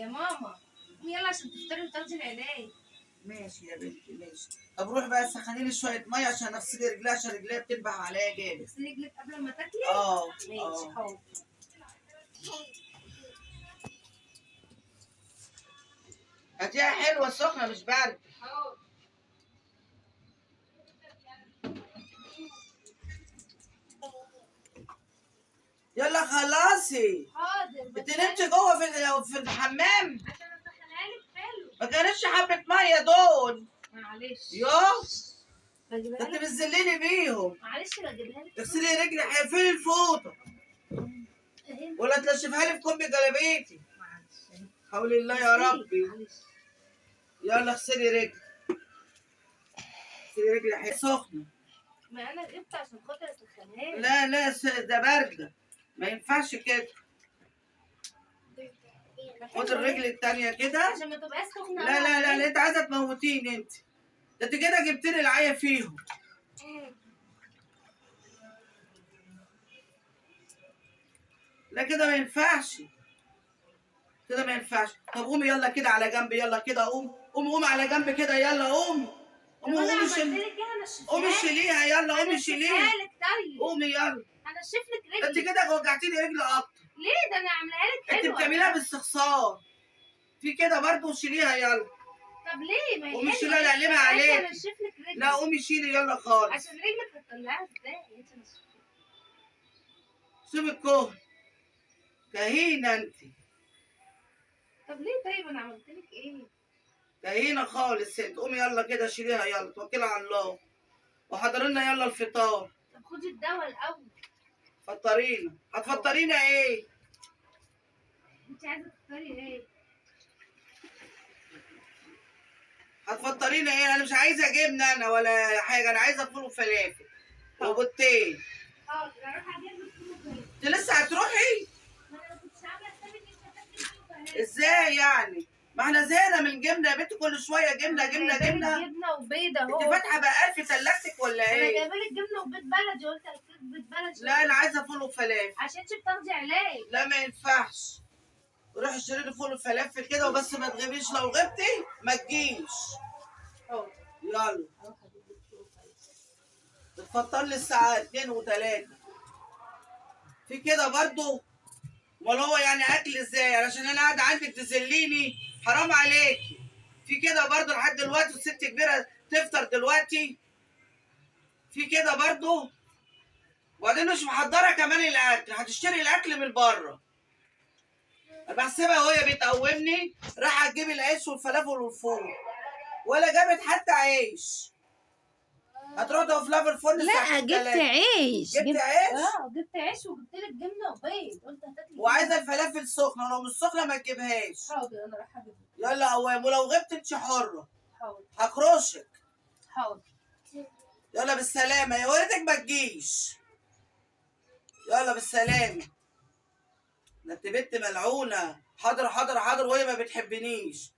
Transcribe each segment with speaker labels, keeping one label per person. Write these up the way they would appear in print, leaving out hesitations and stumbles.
Speaker 1: يا ماما قومي يلا عشان تفطري وتاخدي العلاج.
Speaker 2: ماشي يا بنتي ماشي. طب روحي بقى سخني لي شوية مية عشان اغسل رجلي، عشان رجليها بتنبح عليا جامد.
Speaker 1: تغسلي رجلك قبل ما تاكلي؟
Speaker 2: اه.
Speaker 1: ماشي حاضر.
Speaker 2: هاتيها حلوة سخنة مش باردة.
Speaker 1: حاضر.
Speaker 2: يلا خلصي.
Speaker 1: حاضر.
Speaker 2: انت نمتي جوه في الحمام؟
Speaker 1: عشان اسخنها لك حلو.
Speaker 2: ما كانتش حبه مية دول.
Speaker 1: معلش.
Speaker 2: يوه
Speaker 1: بجيبها
Speaker 2: ده انت
Speaker 1: لك.
Speaker 2: بتذليني بيهم.
Speaker 1: معلش بجيبها لك.
Speaker 2: تغسلي رجلي، فين الفوطه؟
Speaker 1: اهي.
Speaker 2: ولا تنشفها لي في كم جلابيتي.
Speaker 1: معلش.
Speaker 2: حول الله يا ربي.
Speaker 1: معلش.
Speaker 2: يلا اغسلي رجلي، اغسلي رجلي حلوة سخنة.
Speaker 1: ما انا جبت عشان خاطر اسخنها لك.
Speaker 2: لا لا ده باردة، ما ينفعش كده. خد الرجل التانية كده
Speaker 1: عشان ما تبقاش سخنة.
Speaker 2: لا لا لا لا، انت عايزه تموتيني انت. ده انت كده جبتني العيا فيهم. لا كده ما ينفعش، كده ما ينفعش. طب قومي يلا كده على جنب، يلا كده قوم قوم قوم على جنب كده، يلا قومي قومي قومي شيلي، قومي شيليها، يلا قومي شيليها.
Speaker 1: طيب
Speaker 2: قومي يلا.
Speaker 1: هنشف لك رجلي.
Speaker 2: انت كده وجعتيني رجلي اكتر.
Speaker 1: ليه؟ ده انا عاملاها لك حلوة.
Speaker 2: انت بتعمليها باستخسار في كده برضه. شيليها يلا.
Speaker 1: طب ليه؟ ما هي
Speaker 2: قومي شيليها، انا اقلبها عليك.
Speaker 1: هنشف لك رجلي.
Speaker 2: لا قومي شيلي يلا خالص.
Speaker 1: عشان رجلك هتطلعها ازاي؟ انت نشفيها.
Speaker 2: سيب الكهن كهينه انت.
Speaker 1: طب ليه؟ طيب انا عملت لك ايه؟
Speaker 2: كهينه خالص انت. قومي يلا كده شيليها يلا، توكلي على الله وحضري لنا يلا الفطار.
Speaker 1: طب خدي الدواء الاول.
Speaker 2: فطرينا. هتفطرينا ايه؟
Speaker 1: انت عايزه تفطري ايه؟
Speaker 2: هتفطرينا ايه؟ انا مش عايزه جبنه انا ولا حاجة، انا عايزه فول وفلافل وبيضتين.
Speaker 1: حاضر اروح اجيب لك فول وفلافل.
Speaker 2: انت لسه هتروحي؟
Speaker 1: ما انا ما كنتش عامله حسابي ان انت هتاكلي فول وفلافل.
Speaker 2: ازاي يعني؟ ما احنا زهقنا من الجبنة يا بنتي، كل شوية جبنه جبنه جبنه.
Speaker 1: جبنه وبيض اهو.
Speaker 2: انت فاتحة بقال في ثلاجتك ولا ايه؟
Speaker 1: انا جايبه لك جبنه وبيض بلدي، قلت هاكلك بيض بلدي.
Speaker 2: لا انا عايزه فول وفلافل.
Speaker 1: عشان انت بتاخدي علاج.
Speaker 2: لا ما ينفعش. روحي اشتري لي فول وفلافل كده وبس، ما تغيبيش، لو غبتي ما تجيش.
Speaker 1: حاضر.
Speaker 2: يلا بتفطر لي الساعة 2 و3 في كده برضو؟ امال هو يعني اكل ازاي؟ علشان انا قاعدة عندك تذليني؟ حرام عليكي. في كده برضو لحد دلوقتي والست كبيرة تفطر دلوقتي؟ في كده برضو؟ وبعدين مش محضرة كمان الاكل، هتشتري الاكل من بره. بحسبها وهي بتقومني راح تجيب العيش والفلافل والفول، ولا جابت حتى عيش. هتروح تقف لها في الفرن.
Speaker 1: لا جبت عيش.
Speaker 2: جبت عيش؟
Speaker 1: اه جبت عيش وجبت لك جبنه وبيض، قلت هتاكلي.
Speaker 2: وعايزه الفلافل سخنة، لو مش سخنة ما تجيبهاش.
Speaker 1: حاضر انا رايحة اجيبها.
Speaker 2: يلا قوام، ولو غبت انت حره.
Speaker 1: حاضر.
Speaker 2: هكرشك.
Speaker 1: حاضر.
Speaker 2: يلا بالسلامة يا ولدك، ما تجيش. يلا بالسلامة. ده انت بنت ملعونة. حاضر حاضر حاضر وهي ما بتحبنيش.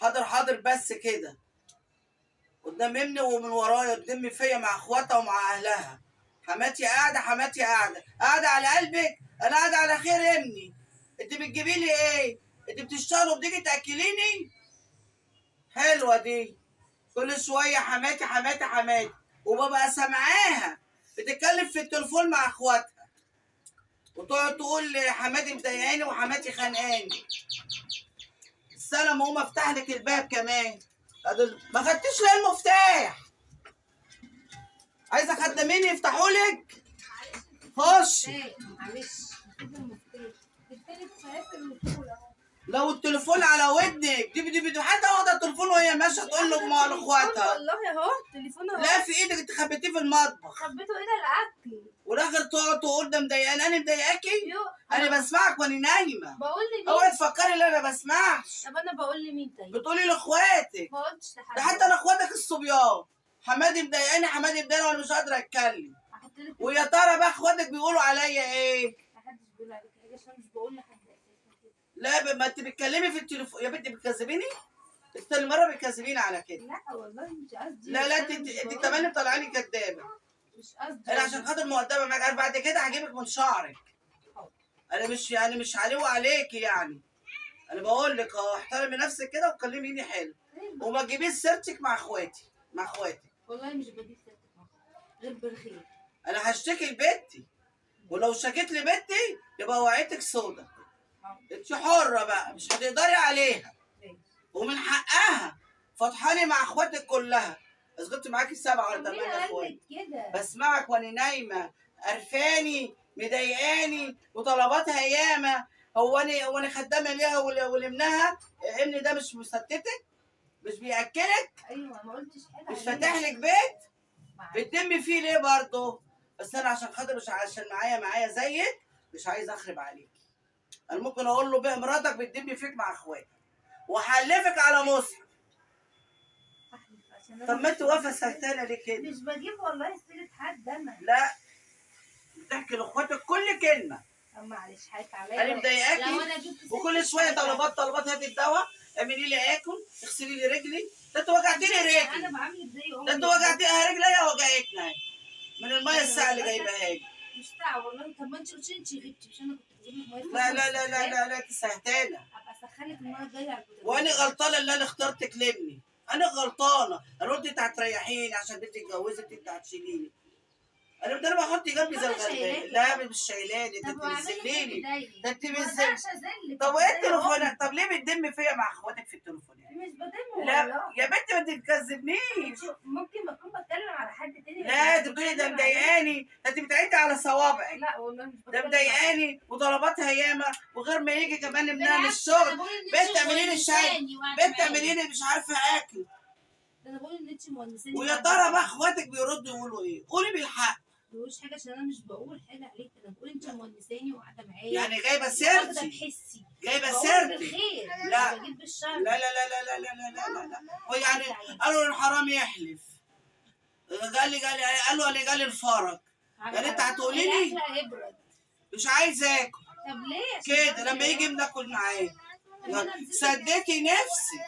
Speaker 2: حاضر حاضر بس كده قدام ابني ومن ورايا تدمي فيا مع اخواتها ومع اهلها. حماتي قاعدة، حماتي قاعدة، قاعدة على قلبك، انا قاعدة على خير ابني. انت بتجيبي لي ايه؟ انت بتشتغلي وبتيجي تاكليني؟ حلوة دي. كل شوية حماتي حماتي حماتي، وببقى سامعاها بتتكلم في التليفون مع اخواتها وتقعد تقول حماتي مضايقاني وحماتي خانقاني. السلام هو افتح لك الباب كمان. ما خدتيش ليه المفتاح؟ عايزه خدامين يفتحوا لك؟ خش.
Speaker 1: معلش
Speaker 2: لو التليفون على ودنك دي دي دي، حتى واخده التليفون وهي ماشية تقول له مع اخواتها.
Speaker 1: والله اهو التليفون اهو.
Speaker 2: لا في ايدك، انت خبيتيه في المطبخ.
Speaker 1: خبيته ايه ده الاكل.
Speaker 2: والاخر تقعد تقول ده مضايقاني. انا مضايقاكي؟ انا بسمعك وانا نايمة.
Speaker 1: بقول لمين؟
Speaker 2: اوعي تفكري ان انا بسمعش.
Speaker 1: طب انا بقول لمين طيب؟
Speaker 2: بتقولي لاخواتك.
Speaker 1: ما قلتش لحد.
Speaker 2: ده حتى لاخواتك الصبيان. حمادي مضايقاني، حمادي مضايقاني وانا مش قادرة اتكلم. ويا ترى بقى اخواتك بيقولوا عليا ايه؟
Speaker 1: محدش بيقول عليك حاجة عشان مش بقول لحد اساسا كده.
Speaker 2: لا ما انت بتتكلمي في التليفون يا بنتي، بتكذبيني؟ انت المرة بتكذبيني على كده.
Speaker 1: لا والله مش قصدي.
Speaker 2: لا لا انت كمان مطلعاني كدابه.
Speaker 1: مش قصدي.
Speaker 2: انا عشان خاطر مؤدبة معاك، عارف بعد كده هجيبك من شعرك. انا مش يعني مش عليه وعليكي يعني. انا بقول لك اهو، احترمي نفسك كده وكلميني حلو، وما تجيبيش سيرتك مع اخواتي، مع اخواتي.
Speaker 1: والله مش بجيب سيرتك غير بالخير.
Speaker 2: انا هشتكي لبنتي، ولو شكيت لبنتي يبقى وعيتك سودا. انت حره بقى، مش هتقدري عليها، ومن حقها. فضحاني مع اخواتك كلها. اذا كنت معاكي 7 ولا 8 اخوات. بسمعك وانا نايمة، قرفاني، مضايقاني، وطلباتها ياما. هو انا خدامه ليها ولابنها؟ ابني ده مش مستتك؟ مش بياكلك؟
Speaker 1: ايوه ما قلتش حاجة.
Speaker 2: مش فاتح لك بيت؟ بتدمي فيه ليه برضه؟ بس انا عشان خاطر، مش عشان معايا زيك، مش عايز اخرب عليكي. انا ممكن اقول له بقى مراتك بتدمي فيك مع اخواتك، وحلفك على مصحف. طب ما انت واقفة سكتانه ليه كده؟
Speaker 1: مش بجيب والله سيره حد انا.
Speaker 2: لا بتحكي لاخواتك كل كلمة.
Speaker 1: طب معلش حقك عليا.
Speaker 2: انا مضايقاكي وكل شوية طلبات طلبات، هاتي الدواء، اعملي لي اكل، اغسلي لي رجلي. ده انت وجعتي لي رجلي.
Speaker 1: انا بعملك زي امي.
Speaker 2: ده انت وجعتي رجلي، وجعتنا من المية الساقعه اللي جايباها لي.
Speaker 1: مش ساقعه والله. طب ما انت قلتي انت غبتي، مش انا كنت بجيب لك مية.
Speaker 2: لا لا لا لا لا لا، انت سهتانه.
Speaker 1: ابقى اسخنك المرة الجاية على البوتاجاز.
Speaker 2: وانا غلطانة اللي انا اخترتك لابني. انا غلطانة. انا قلت انت هتريحيني عشان بنتي اتجوزت، انت هتشيليني. انا بدل ما احط جنبي زي الغلبان. لا مش شايلاني، ده انت بتذليني، ده انت بتذليني. طب وايه التليفونات؟ طب ليه بتدم فيا مع اخواتك في التليفونات؟
Speaker 1: مش بدم.
Speaker 2: لا يا بنتي ما تكذبنيش.
Speaker 1: ممكن اكون بتكلم على حد تاني.
Speaker 2: لا انت بتقولي ده مضايقاني، ده انت بتعدي على صوابعك.
Speaker 1: لا والله مش
Speaker 2: ده مضايقاني وطلباتها ياما، وغير ما يجي كمان ابنها من الشغل، بنت اعملي لي شاي، بنت اعملي لي مش عارفه اكل.
Speaker 1: ده انا بقول ان انت مونساني.
Speaker 2: ويا ترى بقى اخواتك بيردوا يقولوا ايه؟ قولي بالحق.
Speaker 1: ما بقولش حاجة عشان انا مش بقول حاجة عليك، انا بقول انت مونساني وقاعدة معايا.
Speaker 2: يعني جايبه سيرتي،
Speaker 1: بحسي
Speaker 2: جايبه سيرتي.
Speaker 1: لا بجيب بالشر.
Speaker 2: لا لا لا لا لا لا لا لا لا. هو يعني قالوا الحرام يحلف. قال لي قالوا انا جالي الفرج. يعني انت هتقولي لي مش عايز اكل.
Speaker 1: طب ليه
Speaker 2: كده لما يجي بناكل معاه؟ سديتي نفسي.